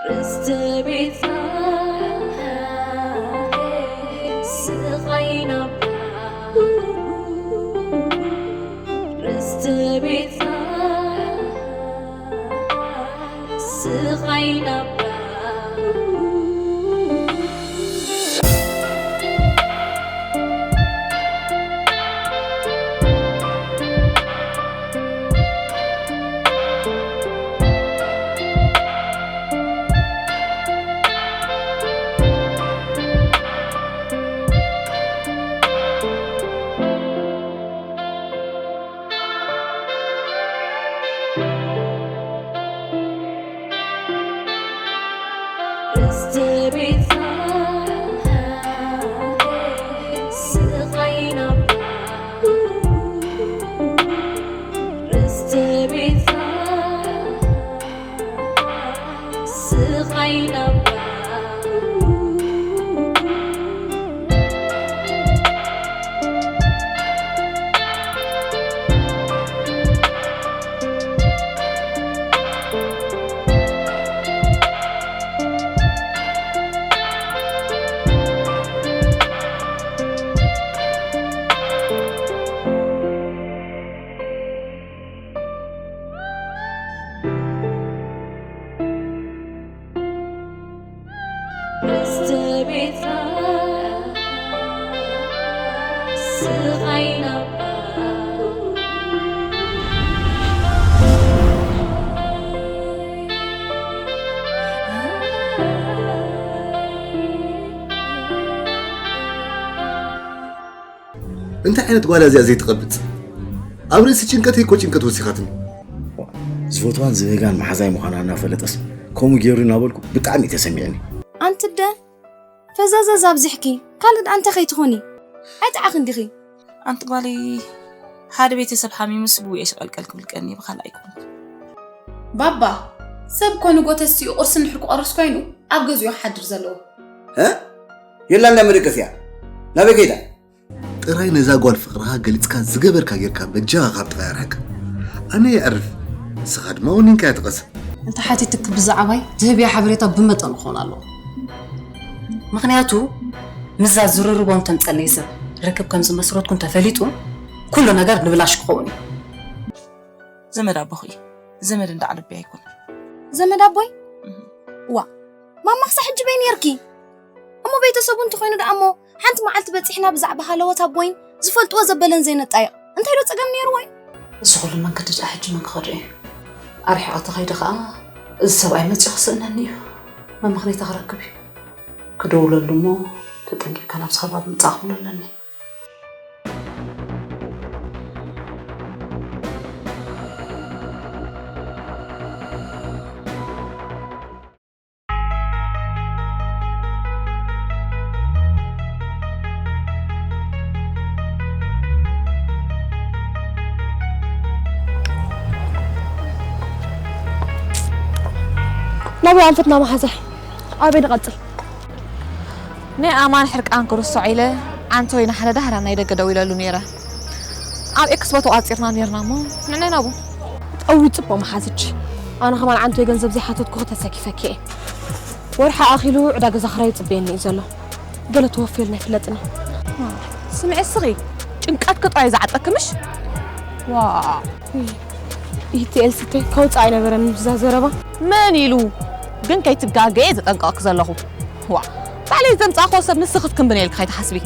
ርስቲ ቤትካ ስቓይ ናባ፣ ርስቲ ቤትካ ስቓይ ናባ። እንታይ ዓይነት ጓል እዚኣ ዘይትቐብጽ? ኣብ ርእሲ ጭንቀተይ እኮ ጭንቀት ወሲኻትኒ። ዝፈትዋን ዝብህጋን መሓዛይ ምዃና እናፈለጠስ ከምኡ ገይሩ እናበልኩ ብጣዕሚ እዩ ተሰሚዕኒ። ኣንቲ ኣደ፣ ፈዛዛዝ ኣብዚሕኪ። ካልእ ደኣ እንታይ ከይትኾኒ? ኣይጠዓኽን ዲኺ? ኣንቲ ጓለይ፣ ሓደ ቤተሰብ ሓሚሙ ስብኡ የሽቐልቀል ክብልቀኒ ብኻልእ ኣይኮንኩ። ባባ፣ ሰብ እኮ ንጎ ተሲኡ ቁርሲ እንድሕር ክቆርስ ኮይኑ ኣብ ገዝኡ ክሓድር ዘለዎ። እ? የላን ናይ መደቀስያ። ናበይ ከይዳ? ጥራይ ነዛ ጓል ፍቕርኻ ገሊጽካ ዝገበርካ ጌርካ በጃኻ ካብ ጥቓይ ኣርሕቅ። ኣነ የዕርፍ፣ ንስኻ ድማ ወኒንካ እያ ትቐስን። እንተ ሓቲትክ ብዛዕባይ ትህብያ ሓበሬታ ብመጠኑ ክኸውን ኣለዎ። ምኽንያቱ ምስዛ ዝርርቦም ተምጸለይ ሰብ ርክብ ከም ዝመስረትኩ እንተፈሊጡ ኩሉ ነገር ንብላሽ ክኸውን እዩ። ዘመድ ኣቦኺ እዩ። ዘመድ እንዳ ዓለቢ ኣይኮነን። ዘመድ ኣቦይ? እህ። ዋ፣ ማማ ክሳብ ሕጂ በይ ነይርኪ? እሞ ቤተሰቡ እንተኾይኑ ደኣ እሞ ሓንቲ መዓልቲ በጺሕና ብዛዕባ ሃለወት ኣቦይን ዝፈልጥዎ ዘበለን ዘይነጣይቕ። እንታይ ዶ ጸገም ነይርዎ እዩ? እዚ ኩሉ መንገዲ ደኣ ሕጂ መን ክኸዶ እዩ? ኣርሒቐ ተኸይደ ኸኣ እዚ ሰብኣይ መጺኡ ክስእነኒ እዩ። መመኽነይታ ክረክብ እዩ። ክድውለሉ እሞ ተጠንቂቕካ ናብዚ ከባቢ ምጻእ ክብሎ ኣለኒ። ናበይ ኣንፈትና መሓዛይ? ኣበይ ንቐጽል? ናይ ኣማን ሕርቃን ክርስዖ ኢለ ዓንተወይ ንሓደ ዳህራ ናይ ደገ ደው ኢለሉ ነይረ። ኣብ ኤክስፖ ተቋጺርና ነይርና እሞ ንዕናይ ናብኡ። ጠዊ ጽቡቕ መሓዝች። ኣነ ከማን ዓንተወይ ገንዘብ ዘይሓተትኩኺ ተሰኪፈኪ እየ። ወርሒ ኣኺሉ ዕዳ ገዛ ክራይ ይጽበየኒ እዩ ዘሎ። ገለ ተወፍየልና ይፍለጥኒ። ስምዒ እስኺ ጭንቀትኪ ጥራይ ዝዓጠኪ ምሽ? ዋ። ኢቲ ኤልሲተ ከውጽእ ኣይነበረን ምስዛ ዘረባ። መን ኢሉ? ግን ከይትጋገየ ዘጠንቀቕኪ ዘለኹ። ዋ፣ ባዕለይ ዘምጻእክዎ ሰብ ንስኺ ክትክንብን ኢልኪ ከይትሓስቢ።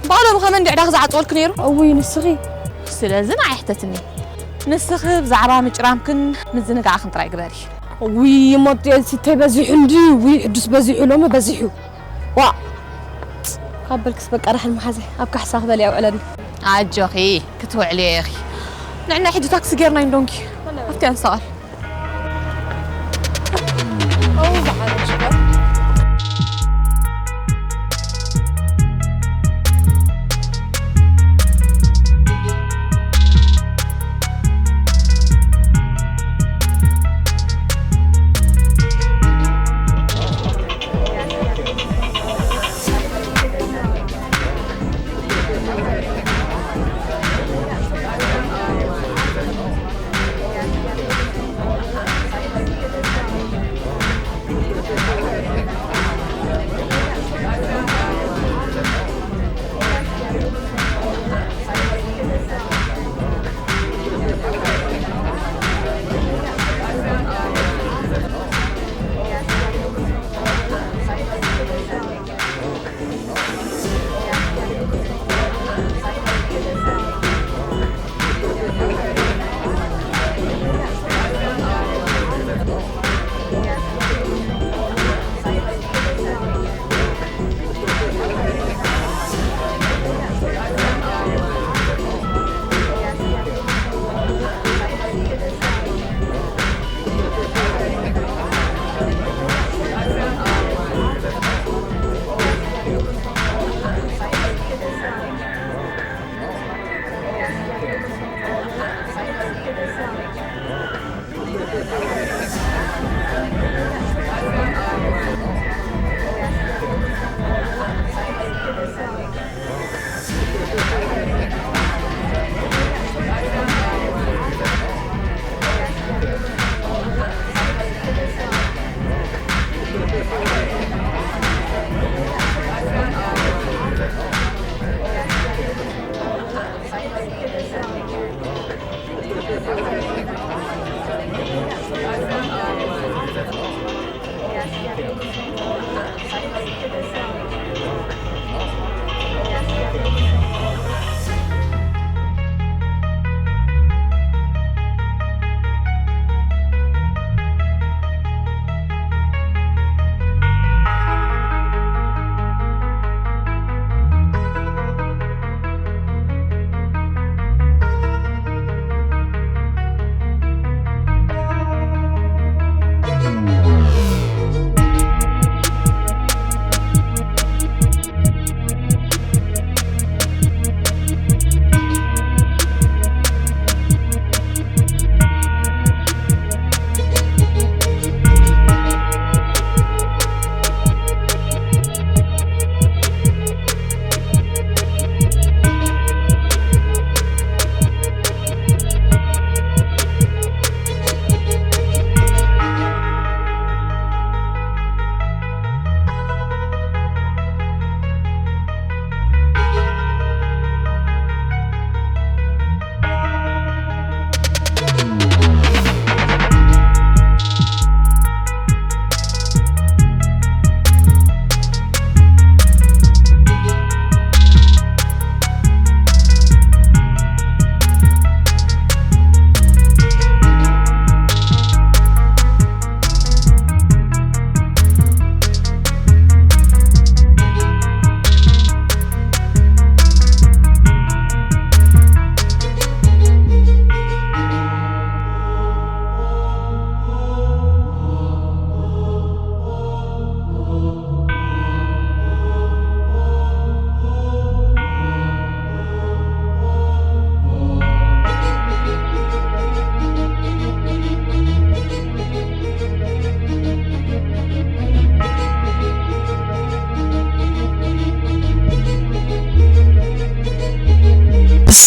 ባዕሎም ከመን ድዕዳ ክዝዓጽወልኪ ነይሩ? እውይ፣ ንስኺ። ስለዚ ንዓይ ሕተትኒ። ንስኺ ብዛዕባ ምጭራምክን ምዝንጋዕክን ጥራይ ግበሪ። እውይ፣ እሞ ኢቲ ኤልሲተ በዚሑ እንዲ፣ እውይ፣ ሕዱስ በዚሑ፣ ሎሚ በዚሑ። ዋ! ካብ በልክስ በቃ ዳሕን መሓዘ ኣብ ካሕሳ ክበል እያ ውዕለኒ። ኣጆኺ፣ ክትውዕሊ ኢኺ። ንዕና ሕጂ ታክሲ ጌርና ኢንዶንኪ ኣብቲ ኣንሳቐል።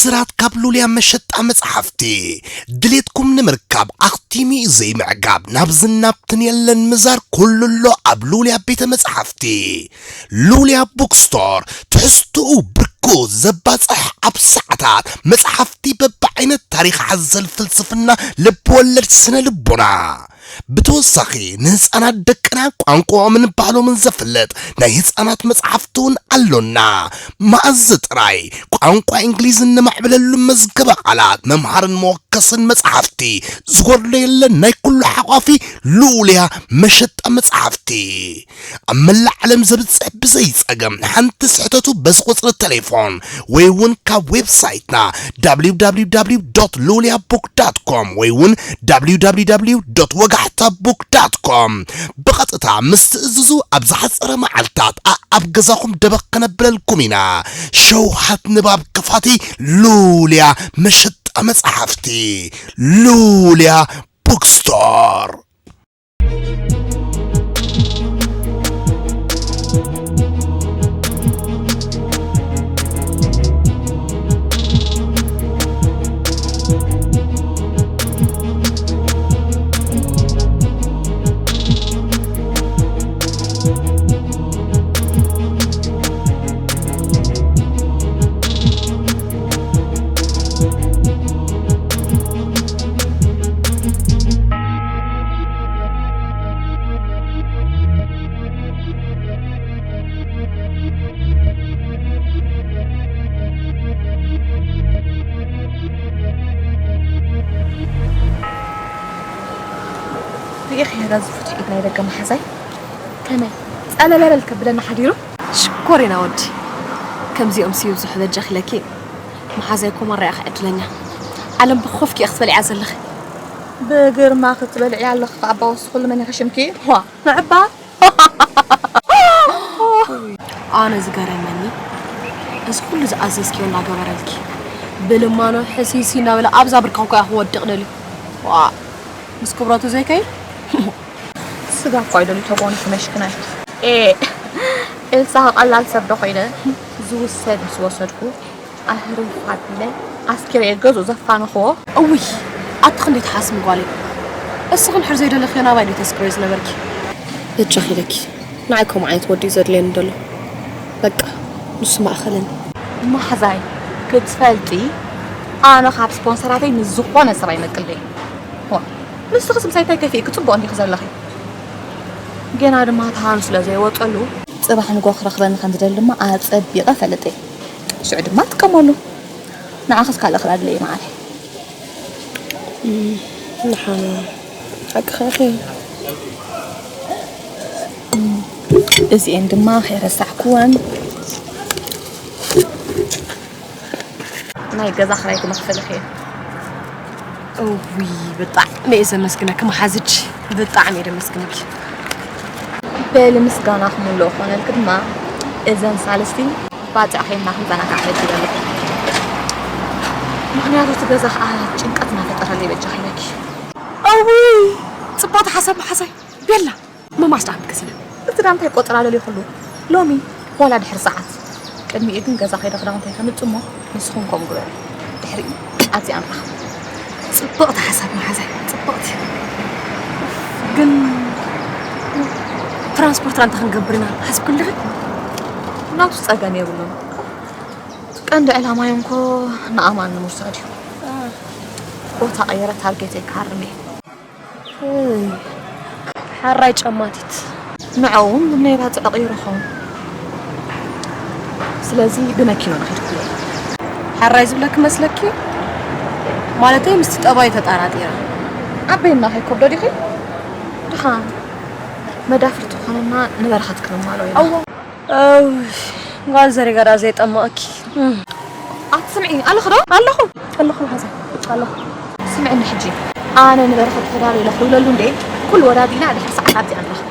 ብስራት ካብ ሉልያ መሸጣ መጽሓፍቲ። ድሌትኩም ንምርካብ ኣኽቲሙ እዩ ዘይምዕጋብ። ናብዝን ናብትን የለን ምዛር፣ ኩሉ ኣሎ ኣብ ሉልያ ቤተ መጽሓፍቲ። ሉልያ ቡክስቶር፣ ትሕዝትኡ ብርኩ ዘባጽሕ፣ ኣብ ሰዓታት መጽሓፍቲ በብዓይነት፣ ታሪኽ ሓዘል፣ ፍልስፍና፣ ልብወለድ፣ ስነ ልቦና። ብተወሳኺ ንህፃናት ደቅና ቋንቋኦምን ባህሎምን ዘፍልጥ ናይ ህፃናት መፅሓፍቲ እውን ኣሎና። መኣዝ ጥራይ ቋንቋ እንግሊዝ እነማዕብለሉ መዝገበ ቃላት፣ መምሃርን መወከስን መፅሓፍቲ ዝጎድሎ የለን። ናይ ኩሉ ሓቋፊ ልኡልያ መሸጣ መፅሓፍቲ። ኣብ መላእ ዓለም ዘብጽሕ ብዘይ ጸገም ሓንቲ ስሕተቱ በዚ ቁጽሪ ቴሌፎን ወይ እውን ካብ ዌብሳይትና www.luliabook.com ወይ እውን www.ወጋሕታbook.com ብቐጥታ ምስ ትእዝዙ ኣብ ዝሓጸረ መዓልታት ኣኣብ ገዛኹም ደበኽ ከነብለልኩም ኢና። ሸውሃት ንባብ ክፋቲ ሉልያ መሸጣ መጻሕፍቲ ሉልያ ቡክስቶር። ርኢኺ ዶ እዚ ፍቱሕ ኢድ ናይ ደገ መሓዛይ? ከመይ ጸለለለል ከብለና ሓዲሩ? ሽኮር ኢና ወዲ። ከምዚኦም ሲብዝሑ በጃኺ ኢለኪ። መሓዛይ እኮ ማራ ኢኺ ዕድለኛ። ዓለም ብኾፍኪ ኢኺ ትበልዕያ ዘለኺ። ብግርማ ክትበልዕያ ኣለኺ ከኣ ኣባ ወስኹሉ መን ኢኺ ሽምኪ? ዋ፣ ንዕባ። ኣነ ዝገረመኒ፣ እዚ ኩሉ ዝኣዘዝክዮ እንዳገበረልኪ፣ ብልማኖ ሕስይስይ እናበለ ኣብዛ ብርካ እኮ እያ ክወድቕ ደልዩ። ዋ፣ ምስ ክብረቱ ዘይከይድ። ስጋ እኮ ኣይደልዩ ተጎኒሑ መሽክናይ። ኤ፣ ኤልሳ ቀላል ሰብ ዶ ኮይነ? ዝውሰድ ምስ ወሰድኩ፣ ኣህርፍ ኣቢለ ኣስኪረየ ገዝኡ ዘፋነኽዎ። እውይ፣ ኣቲ ክንደይ ትሓስሚ ጓለይ። እስኺ እንድሕር ዘይደለኽዮ ናባይ ድዩ ተስክርዮ ዝነበርኪ? በጃኺ ኢለኪ፣ ንዓይ ከምኡ ዓይነት ወዲ እዩ ዘድልየኒ ዘሎ። በቃ፣ ንሱ ማእኸለኒ። ማሕዛይ፣ ክትፈልጢ፣ ኣነ ካብ ስፖንሰራተይ ንዝኾነ ሰብ ኣይመቅልደይ። ሆ፣ ንስኽስ ምሳይ እንታይ ከፊእኪ? ጽቡቕ እንዲኺ ዘለኺ። ገና ድማ ተሃሩ ስለ ዘይወጸሉ። ጽባሕ ንግሆ ክረኽበኒ ከም ዝደሊ ድማ ኣጸቢቐ እፈልጥ እየ። ሽዑ ድማ እጥቀመሉ። ንዓኽስ ካልእ ክረድለይ መዓረ። እም፣ ንሓና ሓቅኺ ኢኺ። እም፣ እዚኤን ድማ ከይረሳዕክወን። ናይ ገዛ ክራይ ክመኽፈልኺ እየ። እውይ፣ ብጣዕሚ እየ ዘመስግነኪ መሓዝች፣ ብጣዕሚ እየ ዘመስግነኪ። በሊ ምስጋና ክምልኦ ክኾነልኪ ድማ እዘን ሳልስቲ ባጽዕ ኬንና ክንዘናጋዕ ፈቲነ ኣለኹ። ምኽንያቱ እቲ ገዛ ኸኣ ጭንቀት እናፈጠረለይ በጃኺ ኢለኪ። እውይ፣ ጽብቕቲ ሓሳብ መሓዛይ። ቤላ፣ መማስ ደኣ ምክስነ። እቲ ደኣ እንታይ ቆጸራ ደልዩ ኩሉ? ሎሚ ዋላ ድሕሪ ሰዓት። ቅድሚኡ ግን ገዛ ከይደ ክዳውንተይ ከምጽእ እሞ ንስኹም ከምኡ ግበሩ። ድሕሪኡ ኣብዚኣ ንራኸብ። ጽብቕቲ ሓሳብ መሓዛይ፣ ጽብቕቲ። ግን ትራንስፖርትና እንታይ ክንገብር ኢና ሓሲብክሉ ዲኺ? ናቱ ጸገም የብሉን። ቀንዲ ዕላማይ እንኮ ንኣማን ንምውሳድ እዩ። ቦታ ቀይረ ታርጌተይ ክሃርም እየ። እይ፣ ሓራይ ጨማቲት። ንዕኡ እውን ናይ ባጽዕ ቀይሩ ይኸውን። ስለዚ ብመኪና ንኸይድ ክብሎ። ሓራይ ዝብለኪ መስለኪ? ማለተይ ምስቲ ጠባዩ ተጣራጢረ። ኣበይና ከይከብዶ ዲኺ? ድኻ መዳፍርቲ ኮነና ንበረኸት ክንማሎ ኢና። እዋ። እውይ፣ ጓል ዘሪጋ ደኣ ዘይጠመቐኪ። እም። ኣትስምዒ፣ ኣለኺ ዶ? ኣለኹ፣ ኣለኹ መሓዛይ፣ ኣለኹ። ስምዕኒ ሕጂ፣ ኣነ ንበረኸት ተዳሎ ኢለ ክድውለሉ እንዴ፣ ኩሉ ወዳዲና ድሕሪ ሰዓት ኣብዚኣ ንራኸብ።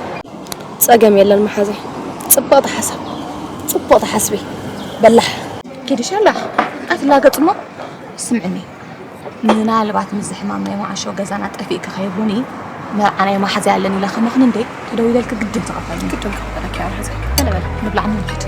ጸገም የለን መሓዛይ። ጽብቕቲ ሓሳብ፣ ጽቡቕ ትሓስቢ። በላሕ። ኪዲ ሸላሕ፣ ኣይትላገጽ እሞ። ስምዕኒ፣ ምናልባት ምስዚ ሕማም ናይ መዓሾ ገዛና ጠፊእኪ ከይብሉኒ፣ መርዓ ናይ መሓዛይ ኣለኒ ኢለ ክመኽኒ እንዴ፣ ተደዊለልኪ ግድን ትቕበልኒ። ግድን ክቕበለኪ እየ መሓዛይ። በለ በለ፣ ንብላዕ እሞ ንኺድ።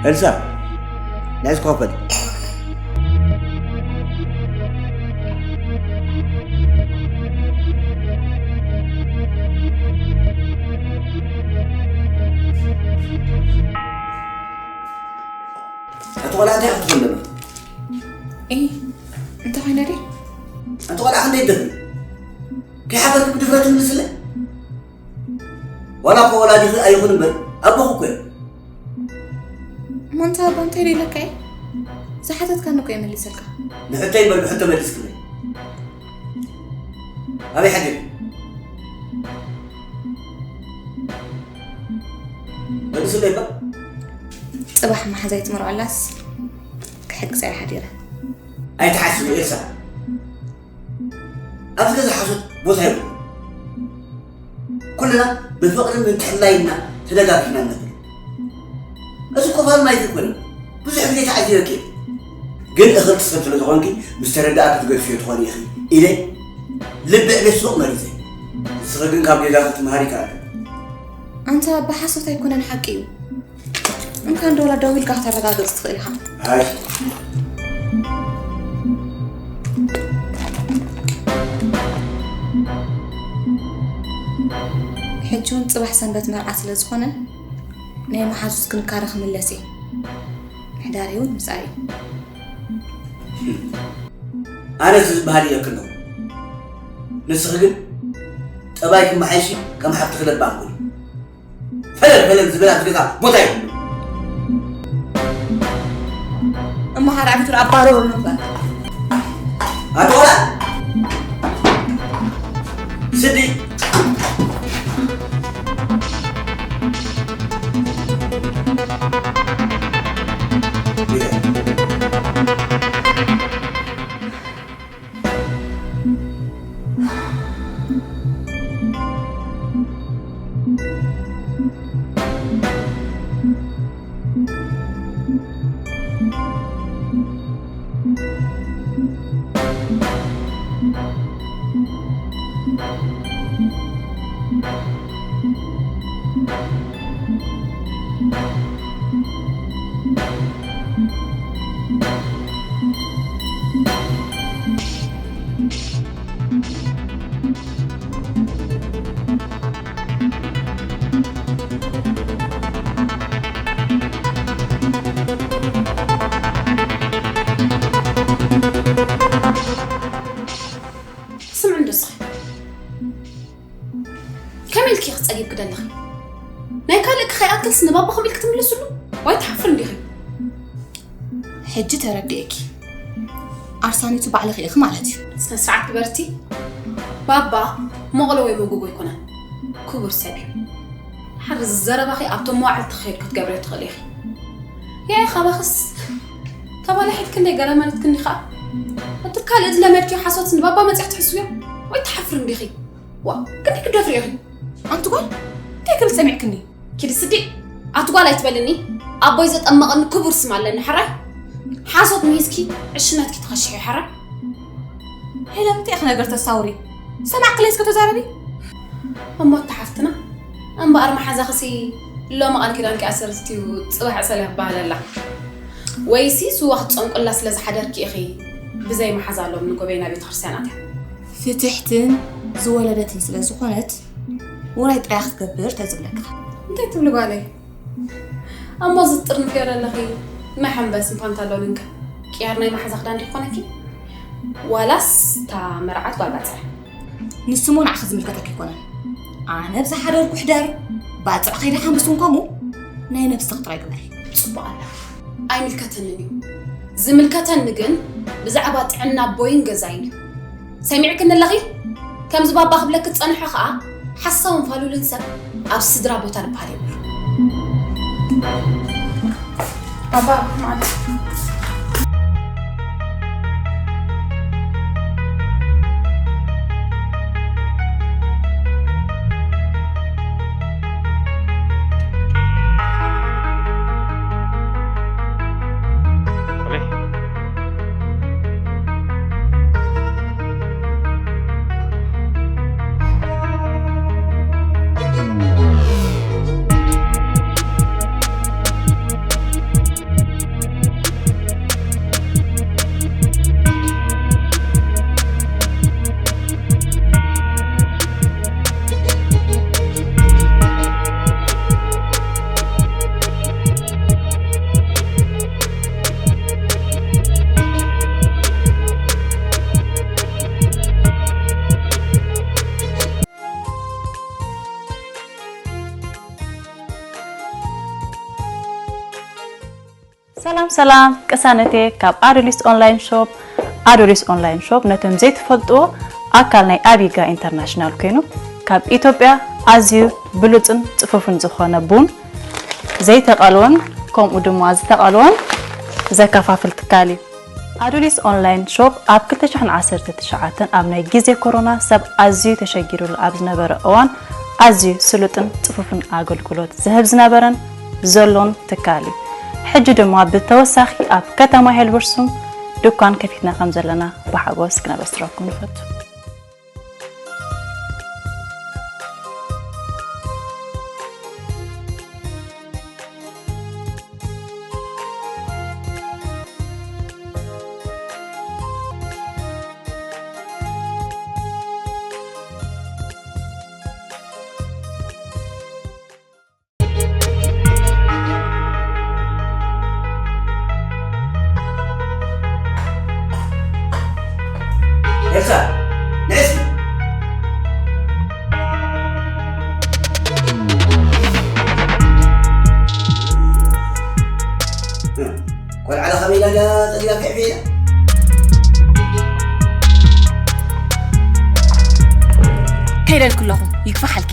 ኤልሳ፣ ናይ እስኮፈል። ኣቲ ቆልዓ እንታይ ክትብል ኣለና? እ እንታይ ኮይነ ድየ? ኣቲ ቆልዓ ክንደይ ደፍሪ? ከይሓፈርክ ብድፍረት ትምልስለ? ዋላ እኮ ወላዲኺ ኣይኹን እምበር ኣቦኺ እኮ እዮም። እሞ እንታይ ኣባ እንታይ ደይለካ እየ? ዝሓተትካኒ እኮ የመልሰልካ። ንሕቶይ እምበር ብሕቶ መሊስክለይ። ኣበይ ሓዲሩ? መልስለይ እባ። ፅባሕ መሓዛይ ትመርዖላስ ክሕግዛ እየ ሓዲረ። ኣይትሓስቢ ኤልሳ፣ ኣብዚ ገዛ ሓሶት ቦታ የብሉ። ኩልና ብፍቕርን ምትሕልላይና ተደጋጊፍና ንነብር። እዚ ኮፋል ማይክ ኣይኮነን፣ ብዙሕ ግዜ ተዓዚበኪ እየ። ግን እኽልቲ ሰብ ስለ ዝኾንኪ ምስ ተረዳእኪ ትገድፍዮ ትኾኒ ኢኺ ኢለ ልቢ ዕቤት ስቕ መሪፀ። ንስኺ ግን ካብ ጌጋ ክትምሃሪ ይከኣል። ኣንታ ብሓሶት ኣይኮነን ሓቂ እዩ። እንኳን ዶላ ደዊልካ ክተረጋግፅ ትኽእል ኢኻ። ኣይ ሕጂ እውን ፅባሕ ሰንበት መርዓ ስለ ዝኾነ ናይ መሓዙት ክንካረ ክምለስ እየ። ምሕዳር እውን ምስኣ እዩ። ኣነ እቲ ዝበሃል ኢለኪ ኣለኹ። ንስኺ ግን ጠባይ ክመሓይሺ ከም ሓፍቲ ክለባ ኣንኩኒ። ፈለል ፈለል ዝብል ኣብዚ ገዛ ቦታ የብሉ። እሞ ሓደ ዓመት ኣባረሩ ነበር። ኣቲ ቆልዓ ስዲ ስምዒ እንዶ እስኺ ከመይ ኢልኪ ኢኺ ጸጊብኪ ደለኺ? ናይ ካልእኪ ከይኣክልስ ንባባኹም ኢልኪ ትምልስሉ? ዋይ ትሓፍሪ እንዲኺ። ሕጂ ተረዲኤኪ። ኣርሳኒቱ ባዕልኺ ኢኺ ማለት እዩ። ስነ ስርዓት ግበርቲ። ባባ መቕሎ ወይ መጎጎ ኣይኮነን፣ ክቡር ሰብ እዩ። ሓር ዘረባኺ ኣብቶም መዋዕልቲ ክኸይድ ክትገብርዮ ትኽእሊ ኢኺ። ያኢ ካባኽስ ተባላሒት ክንደይ ገለ ማለት ክንዲ ኸዓ እቲ ካልእ ዝለመድክዮ ሓሶት ንባባ መፂኺ ትሕስውዮ? ወይ ትሓፍሪ እንዲኺ። ዋ ክንደይ ክትደፍሪ ኢኺ። ኣንቲ ጓል እንታይ ክብል ሰሚዕክኒ? ኪዲ ስዲ ኣቲ ጓል ኣይትበልኒ። ኣቦይ ዘጠመቐኒ ክቡር ስም ኣለኒ ሕራይ። ሓሶት ሚሂዝኪ ዕሽነትኪ ትኸሽሒ ሕራይ። ሄለን እንታይ ኢኺ ነገር ተሳውሪ? ሰማዕክለይ እስከ ተዛረቢ። እሞ እታ ሓፍትና እምበኣር መሓዛኺሲ ሎሚ ቃል ኪዳንኪ ኣሰርትዩ ጽባሕ ዕሰለ ክበሃለላ። ወይሲ ስዋ ክትጸንቁላ ስለ ዝሓደርኪ ኢኺ ብዘይ መሓዛ ሎሚ ንጎበይ ናብ ቤተክርስትያን ኣትያ። ፍትሕትን ዝወለደትን ስለ ዝኾነት ውራይ ጥራይ ክትገብር ተዝብለካ። እንታይ ትብሊ ጓለይ? እሞ ዝጥርንፍ ኣለኺ ናይ ሓንበስን ፓንታሎንን ከ ቅያር ናይ መሓዛ ክዳን ዲኾነኪ? ዋላስ እታ መርዓት ጓል ባጽዕ? ንሱ እሞ ንዓኺ ዝምልከተኪ ኣይኮነን። ኣነ ብዝሓደርኩ ሕደር፣ ባጽዕ ከይዲ ሓንብስን ከምኡ ናይ ነብስኺ ጥራይ ግበሪ። ጽቡቕ ኣላ። ኣይምልከተንን እዩ። ዝምልከተኒ ግን ብዛዕባ ጥዕና ኣቦይን ገዛይን እዩ። ሰሚዕክኒ ኣለኺ? ከምዚ ባባ ክብለኪ ዝጸንሐ ኸኣ ሓሳውን ፋሉልን ሰብ ኣብ ስድራ ቦታ ዝበሃል የብሉን። ባባ ማለት ሰላም ሰላም ቅሳነቴ ካብ ኣዶሊስ ኦንላይን ሾፕ። ኣዶሊስ ኦንላይን ሾፕ ነቶም ዘይትፈልጥዎ ኣካል ናይ ኣቢጋ ኢንተርናሽናል ኮይኑ ካብ ኢትዮጵያ ኣዝዩ ብሉጽን ጽፉፍን ዝኾነ ቡን ዘይተቐልወን ከምኡ ድማ ዝተቐልወን ዘከፋፍል ትካል እዩ። ኣዶሊስ ኦንላይን ሾፕ ኣብ ክልተ ሽሕን ዓሰርተ ትሽዓተን ኣብ ናይ ግዜ ኮሮና ሰብ ኣዝዩ ተሸጊሩሉ ኣብ ዝነበረ እዋን ኣዝዩ ስሉጥን ጽፉፍን ኣገልግሎት ዝህብ ዝነበረን ዘሎን ትካል እዩ። ሕጂ ድማ ብተወሳኺ ኣብ ከተማ ሄልበርሱም ድኳን ከፊትና ከም ዘለና ብሓጎስ ክነበስረኩም ንፈቱ። ኤልሳ፣ ነይ እስኪ። ቆልዓ ከመይ ኢላ ድያ ጸሊላ ፍሕፍሕ ኢላ? ከይደልኩ ኣለኹ፣ ይግፋሓልኪ።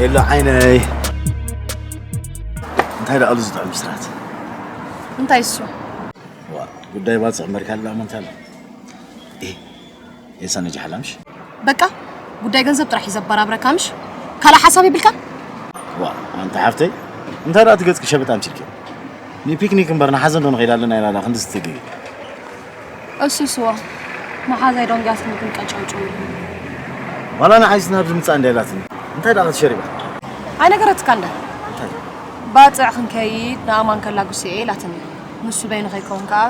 ሄሎ ዓይነይ፣ እንታይ ደኣ ኣሉ ዝጥዕም ብስራት? እንታይ እሱ? ዋ፣ ጉዳይ ባጽዕ መርካላ መንታል። ኤ፣ ኤሳ ነጂ ሓላምሽ? በቃ፣ ጉዳይ ገንዘብ ጥራሕ እዩ ዘበራብረካ ምሽ? ካልእ ሓሳብ የብልካ? ዋ፣ ኣንቲ ሓፍተይ፣ እንታይ ደኣ ትገጽኪ ሸበጥ ኣምሲልኪ? ንፒክኒክ እምበር ንሓዘን ዶ ንኸይድ ኣለና ኢላ ዳ ክንዲ ስትግቢ? እሱ ስዋ፣ መሓዛይ ዶንጊያስ ምግን ቀጨውጨው ይብል። ዋላ ንዓይስ ናብ ዝምጻእ እንዳ ኢላትኒ። እንታይ ደኣ ክትሸሪባ? ኣይነገረትካ እንዳ? እንታይ? ባጽዕ ክንከይድ ንኣማን ከላግሶ እየ ኢላትኒ። ንሱ በይኑ ከይከውን ከኣ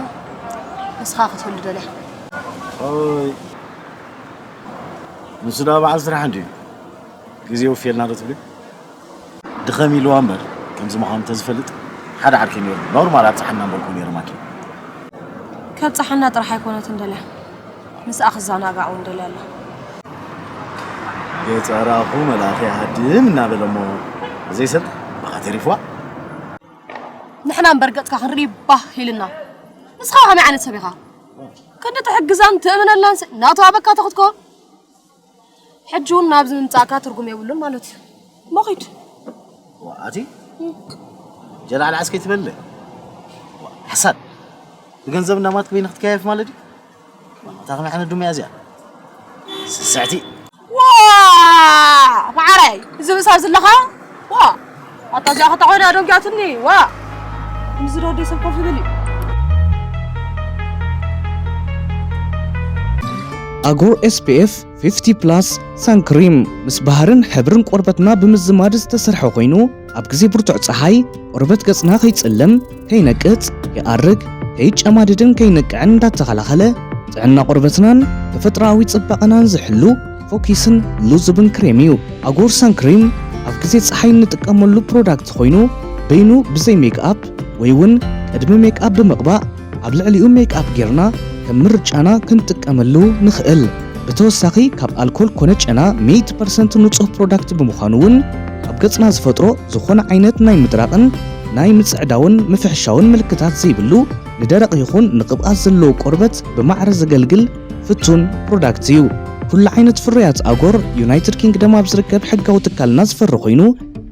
ንስኻ ክትህሉ ደልያ። ኦይ፣ ንሱ ደኣ በዓል ስራሕ እንድዩ። ግዜ ወፍየልና ዶ ትብሊ? ድኸም ኢልዋ እምበር፣ ከምዚ ምዃኑ ተዝፈልጥ ሓደ ዓርኪ ነይሩ። ኖርማል ኣብጽሓና እምበልኩ ነይሩ ማኪ። ከብጽሓና ጥራሕ ኣይኮነትን ደልያ። ምስኣ ክዘናጋዕ እውን ደልያ ኣላ። ገጸራኹ መልኣኺ ሃድም እናበለ እሞ ዘይሰልጥ በቓ ተሪፍዋ። ንሕና እምበር ገጽካ ክንርኢ ባህ ኢልና። ንስኻ ከመይ ዓይነት ሰብ ኢኻ? ክንዲ ትሕግዛን ትእምነላን ሲ ናቱ ኣበካ ተኽትኮ። ሕጂ እውን ናብዚ ምምጻእካ ትርጉም የብሉን ማለት እዩ። እሞ ኺድ። ዋኣቲ ጀላዕላዕ እስከይ ትበለ ሓሳድ ብገንዘብ እናማትክ በይንኽ ትከያየፍ ማለት እዩ። እታ ከመይ ዓይነት ዱምያ እዚኣ ስስዕቲ። ዋ ማዓራይ እዚ ምሳብ ዝለኻ ዋ ኣታ እዚኣ ከተኾይና ደንጊያትኒ ዋ ምስዚ ዶ ወደይ ሰብ ኮፍ ይብል እዩ። ኣጎር ኤስፒኤፍ ፊፍቲ ፕላስ ሳን ክሪም ምስ ባህርን ሕብርን ቆርበትና ብምዝማድ ዝተሰርሐ ኮይኑ፣ ኣብ ግዜ ብርቱዕ ጸሓይ ቆርበት ገጽና ከይጽለም፣ ከይነቅጽ፣ ከይኣርግ፣ ከይጨማድድን ከይነቅዕን እንዳተኸላኸለ፣ ጥዕና ቆርበትናን ተፈጥሮኣዊ ጽባቐናን ዝሕሉ ፎኪስን ልዙብን ክሬም እዩ። ኣጎር ሳን ክሪም ኣብ ግዜ ጸሓይ እንጥቀመሉ ፕሮዳክት ኮይኑ፣ በይኑ ብዘይ ሜክኣፕ ወይ እውን ቅድሚ ሜክኣፕ ብምቕባእ ኣብ ልዕሊኡ ሜክኣፕ ጌርና ከም ምርጫና ክንጥቀመሉ ንኽእል። ብተወሳኺ ካብ ኣልኮል ኮነ ጨና ሚእቲ ፐርሰንት ንጹህ ፕሮዳክት ብምዃኑ እውን ኣብ ገጽና ዝፈጥሮ ዝኾነ ዓይነት ናይ ምድራቕን ናይ ምጽዕዳውን ምፍሕሻውን ምልክታት ዘይብሉ ንደረቕ ይኹን ንቅብኣት ዘለዎ ቆርበት ብማዕረ ዘገልግል ፍቱን ፕሮዳክት እዩ። ኩሉ ዓይነት ፍርያት ኣጎር ዩናይትድ ኪንግደም ኣብ ዝርከብ ሕጋዊ ትካልና ዝፈሪ ኮይኑ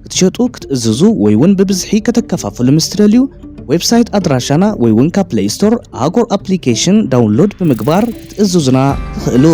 ክትሸጡ ክትእዝዙ ወይ እውን ብብዝሒ ከተከፋፍሉ ምስ ትደልዩ ዌብሳይት ኣድራሻና ወይ እውን ካብ ፕሌይ ስቶር ኣጎር ኣፕሊኬሽን ዳውንሎድ ብምግባር ክትእዝዙና ትኽእሉ።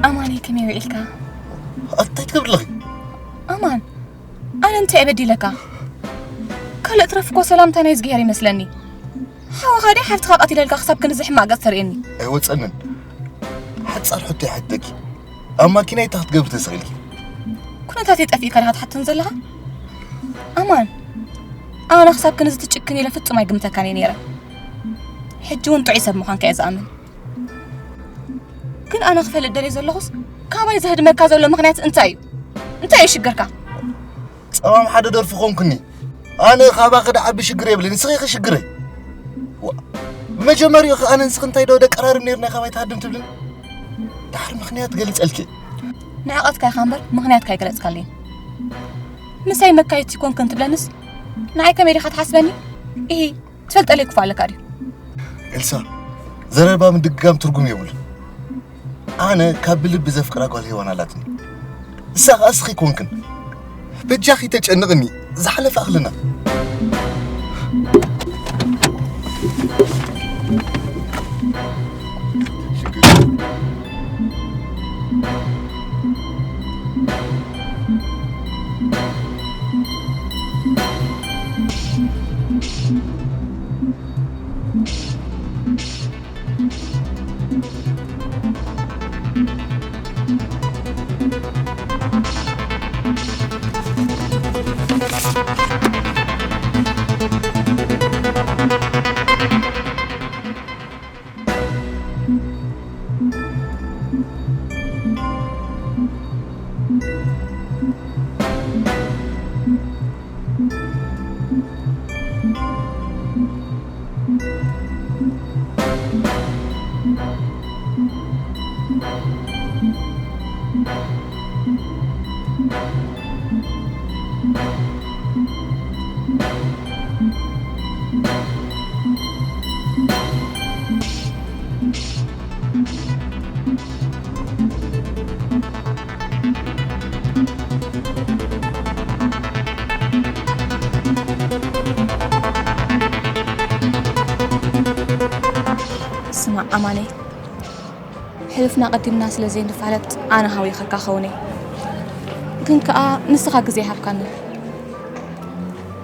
ኣማኒ ከመይ ውዒልካ? ኣታይ ትገብሪ ኣለኺ? ኣማን ኣነ እንታይ በዲለካ? ካልእ ትረፍ እኮ ሰላምታ ናይ እግዚኣብሔር ይመስለኒ። ሓወኻ ድያ ሓፍትኻ ቀቲለልካ ክሳብ ክንዚ ሕማቕ ገጽ ተርእየኒ? ኣይወጸንን። ሓጻር ሕቶ ይሓተኪ። ኣብ ማኪናይ እንታይ ክትገብሪ ተሰቒልኪ? ኩነታተይ ጠፊእካ ዲኻ ትሓተን ዘለኻ? ኣማን ኣነ ክሳብ ክንዚ ትጭክን ኢለ ፍጹም ኣይግምተካን እየ ነይረ። ሕጂ እውን ጥዑይ ሰብ ምዃንካ እየ ዝኣምን። ግን ኣነ ክፈልጥ ደልየ ዘለኹስ ካባይ ዘህድመካ ዘሎ ምኽንያት እንታይ እዩ? እንታይ እዩ ሽግርካ? ጸማም ሓደ ደርፊ ኾንኩኒ። ኣነ ካባኺ ደዓቢ ሽግር የብለይን፣ ንስኺ ኢኺ ሽግረይ። ዋ፣ ብመጀመሪኡ ኸ ኣነ ንስኺ እንታይ ዶ ደቀራርብ ነይርና ካባይ ትሃድም ትብልኒ? ድሓር ምኽንያት ገሊጸልኪ። ንዕቐትካ ኢኻ እምበር ምኽንያትካ ኣይገለጽካለይን። ምሳይ መካየድቲ ኮንክን ትብለንስ ንዓይ ከመይ ዲኻ ትሓስበኒ? ኢሂ። ትፈልጠለይ ክፉእ ኣለካ ድዩ? ኤልሳ፣ ዘረባ ምድግጋም ትርጉም የብሉን። ኣነ ካብ ብልቢ ዘፍቅራ ጓል ሄዋን ኣላትኒ። እሳ ኸኣ እስኺ ኮንክን። በጃኺ ተጨንቕኒ፣ ዝሓለፈ ኣኽልና። ስማዕ ኣማነይ፣ ሕሉፍና ቀዲምና ስለ ዘይንፋለጥ ኣነ ሃዊኸካ ኸውን እየ። ግን ከኣ ንስኻ ግዜ ይሃብካኒ።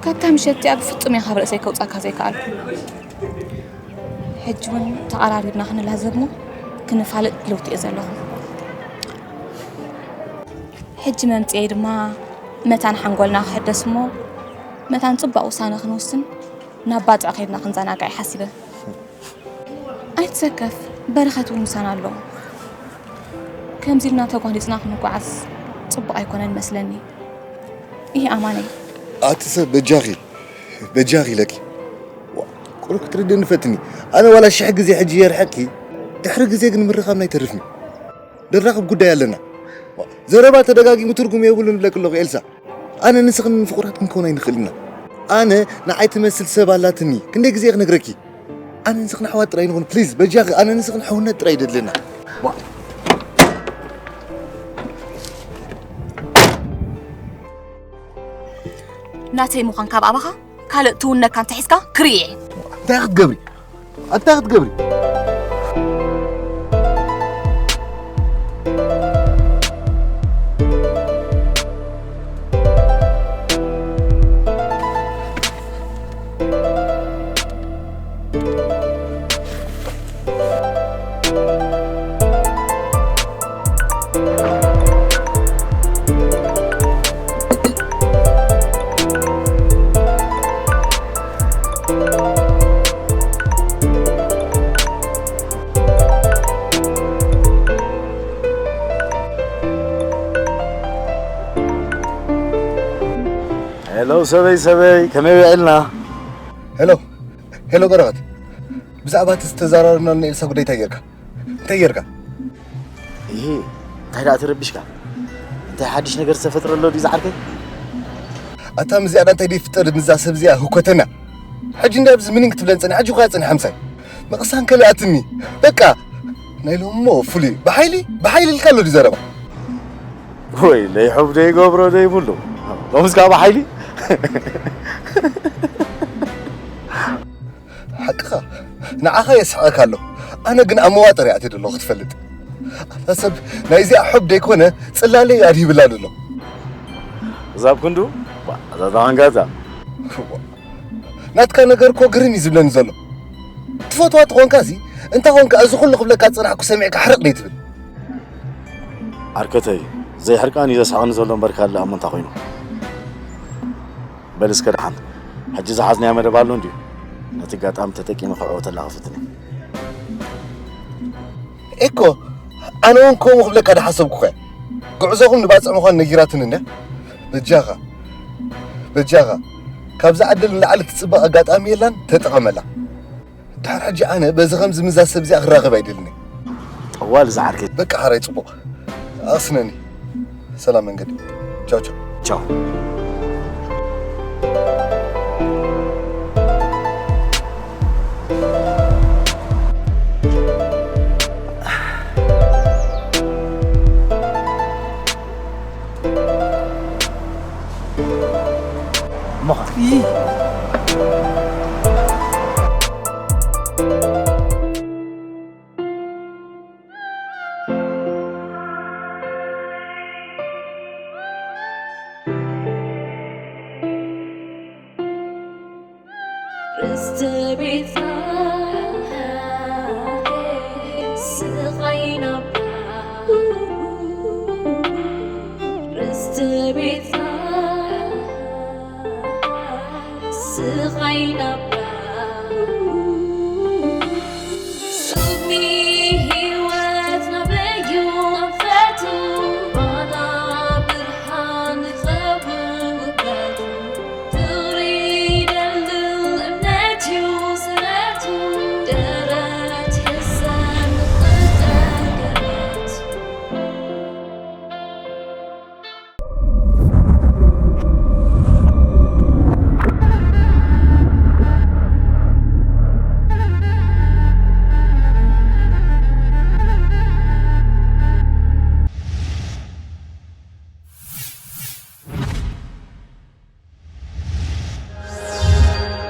ካብታ ምሸት እቲኣ ብፍጹም እየ ካብ ርእሰይ ከውጻካ ዘይከኣልኩ። ሕጂ እውን ተቐራሪብና ክንላዘብ እሞ ክንፋለጥ ድልውቲ እየ ዘለኹ። ሕጂ መምጽኤ ድማ መታን ሓንጎልና ክሕደስ እሞ መታን ጽባቕ ውሳነ ክንወስን ናብ ባጽዕ ከይድና ክንዘናጋዕ እየ ሓሲበ። ኣይትሰከፍ፣ በረኸት እውን ምሳና ኣሎ። ከምዚ ኢልና ተጓኒጽና ክንጓዓዝ ጽቡቕ ኣይኮነን መስለኒ። ይህ ኣማነይ። ኣቲ ሰብ በጃኺ፣ በጃኺ ኢለኪ። ዋ፣ ቁሩብ ክትርድእኒ ፈትኒ። ኣነ ዋላ ሽሕ ግዜ ሕጂ የርሕቅኪ፣ ድሕሪ ግዜ ግን ምርኻብና ኣይተርፍን። ደራኽብ ጉዳይ ኣለና። ዋ፣ ዘረባ ተደጋጊሙ ትርጉም የብሉን እብለኪ ኣለኹ ኤልሳ። ኣነ ንስኽን ፍቑራት ክንከውን ኣይንኽእልን ኢና። ኣነ ንዓይ ትመስል ሰብ ኣላትኒ። ክንደይ ግዜ ክነግረኪ? ኣነ ንስኽን ኣሕዋት ጥራይ ንኹን ፕሊዝ፣ በጃኺ። ኣነ ንስኽን ሕውነት ጥራይ ደድለና። ዋ። ናተይ ምዃን ካብ ኣባኻ ካልእ ትውነካ እንተሒዝካ ክርእየ። እንታይ ክትገብሪ? ኣታ ክትገብሪ? ሄሎ ሰበይ ሰበይ፣ ከመይ ውዒልና? ሄሎ፣ ሄሎ በረኸት፣ ብዛዕባ እቲ ዝተዘራረብናሉ ናይ ኤልሳ ጉዳይ እንታይ ጌርካ? እንታይ ጌርካ? ይሄ እንታይ ደኣ ተረቢሽካ? እንታይ ሓድሽ ነገር ዝተፈጥረ ኣሎ ድዩ ዝዓርከይ? ኣታ ምዚኣ እንታይ ደይ ፍጠር ምዛ ሰብ እዚኣ ህኮተና። ሕጂ እንዳ ኣብዚ ምኒን ክትብለን ጸኒሓ፣ ሕጂ ኳ ጸኒሓ ምሳይ። ምቕሳን ከሊኣትኒ። በቃ ናይ ሎሞ ፍሉይ። ብሓይሊ፣ ብሓይሊ ኢልካ ኣሎ ድዩ ዘረባ? ወይ ለይሕብ ደይገብሮ ደይብሉ። ሎምስ ካብ ሓይሊ? ሓቅኻ፣ ንዓኻ የስሕቐካ ኣሎ። ኣነ ግን ኣብ መዋጥር እየ ኣትየ ዘለኹ ክትፈልጥ። ኣታ ሰብ ናይዚኣ ሑብ ደይኮነ ጽላለይ እዩ ኣድሂብላ ዘሎ። እዛ ኣብ ክንዱ፣ ባ፣ እዛ ተዋንጋዛ። ናትካ ነገር እኮ ግርም እዩ ዝብለኒ ዘሎ። ትፈትዋ ተኾንካ እዚ፣ እንታ ኾንካ እዚ ኩሉ ክብለካ ዝጸናሕኩ ሰሚዕካ ሕርቕ ደይ ትብል? ዓርከተይ፣ ዘይሕርቃን እዩ ዘስሕቐኒ ዘሎ እምበር ካልእ እሞ እንታይ ኮይኑ? በል እስከ ደሓን፣ ሕጂ ዝሓዝናዮ መደብ ኣሎ እንድዩ። ነቲ ኣጋጣሚ ተጠቂመ ክዕወተላ ክፍትን እየ። ኤኮ፣ ኣነ እውን ከምኡ ክብለካ ድሓሰብኩ እኮ እየ። ጉዕዞኹም ንባጽዕ ምዃኑ ነጊራትኒ እንድያ። በጃኻ፣ በጃኻ፣ ካብዛ ዕድል ንላዕሊ ትጽበቕ ኣጋጣሚ የላን፣ ተጠቐመላ። ድሓር ሕጂ ኣነ በዚ ከምዚ ምዛ ሰብ እዚኣ ክራኸብ ኣይደልን እየ። ጠዋል ዝዓርከይ። በቃ ሓራይ ጽቡቕ። ኣስነኒ። ሰላም መንገዲ። ቻው ቻው። ቻው። እሞኻ። ርስቲ ቤትካ ስቓይ ናብራ ርስቲ ቤትካ